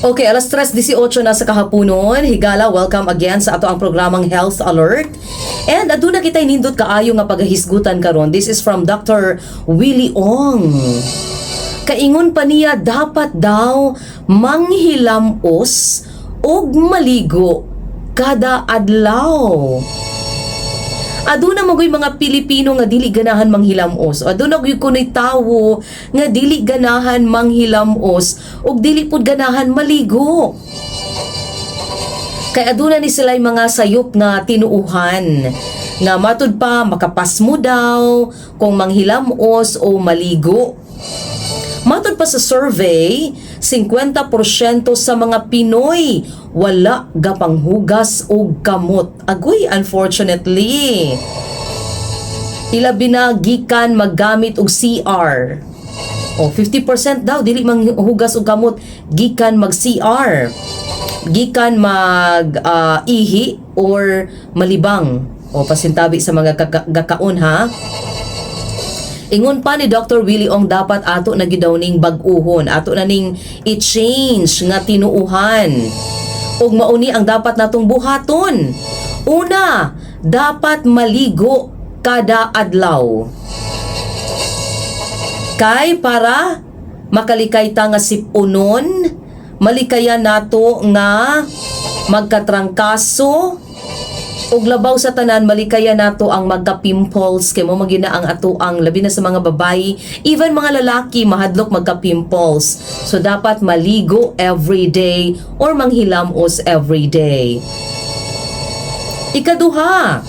Okay, alas 3:18 na sa kahaponon. Higala, welcome again sa atoang programang Health Alert. And aduna kitay nindot kaayo nga pagahisgutan karon. This is from Dr. Willie Ong. Kaingon pa niya, dapat daw manghilamos og maligo kada adlaw. Aduna man goy mga Pilipino nga dili ganahan manghilamos. Aduna gyud kunoy tawo nga dili ganahan manghilamos ug dili pud ganahan maligo. Kay aduna ni sila'y mga sayop nga tinuuhan nga matud pa makapasmo daw kung manghilamos o maligo. Matod pa sa survey, 50% sa mga Pinoy wala gapanghugas og kamot. Agoy, unfortunately. Ilabi na gikan maggamit og CR. O 50% daw dili manghugas og kamot gikan mag CR. Gikan mag ihi or malibang. O pasintabi sa mga gakaon ha. Ingon pa ni Dr. Willie Ong, dapat ato na gyud daw ning bag-uhon, ato na ning i-change nga tinuuhan. Ug mauni ang dapat natong buhaton. Una, dapat maligo kada adlaw. Kay para makalikay ta nga sipunon, malikayan nato nga magkatrangkaso, ug labaw sa tanan, malikayan nato ang magka-pimples kay mao man gyud na ang ato ang labi na sa mga babayi, even mga lalaki mahadlok magka-pimples. So dapat maligo every day or manghilamos every day. Ikaduha,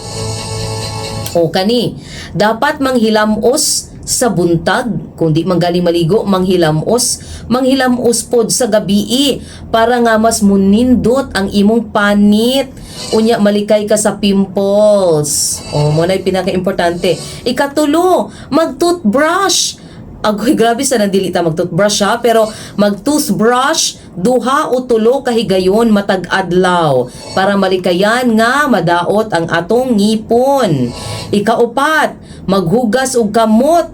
o kani, dapat manghilamos sa buntag, kung di man galing maligo, manghilamos, manghilamos pod sa gabii para nga mas munindot ang imong panit. Unya malikay ka sa pimples. O mao na'y pinaka-importante. Ikatulo, mag-toothbrush. Agoy, grabe sa nandili ta mag-toothbrush ha, pero mag-toothbrush duha o tulo ka higayon matag adlaw para malikayan nga madaot ang atong ngipon. Ikaupat, maghugas og kamot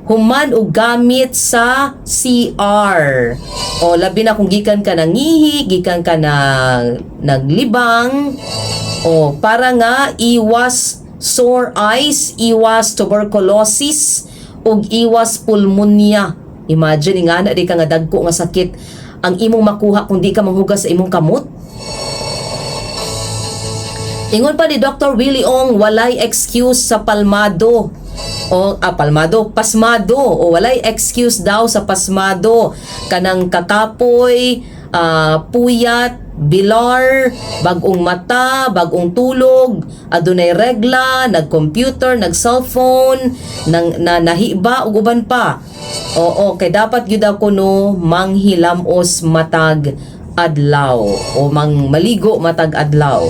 human og gamit sa CR. O labi na kung gikan ka nangihi, gikan ka na naglibang, o para nga iwas sore eyes, iwas tuberculosis, ug iwas pulmonya. Imagine nga na di ka nga dagko nga sakit ang imong makuha kung di ka manghugas sa imong kamot. Ingon pa ni Dr. Willie Ong, walay excuse sa palmado. O palmado, pasmado. O walay excuse daw sa pasmado. Kanang kakapoy, puyat, bilar, bagong mata, bagong tulog, adunay regla, nag-computer, nag-cellphone, nang na nahiba ug uban pa. Oo, kay dapat gyud ako no manghilamos matag adlaw o mang maligo matag adlaw.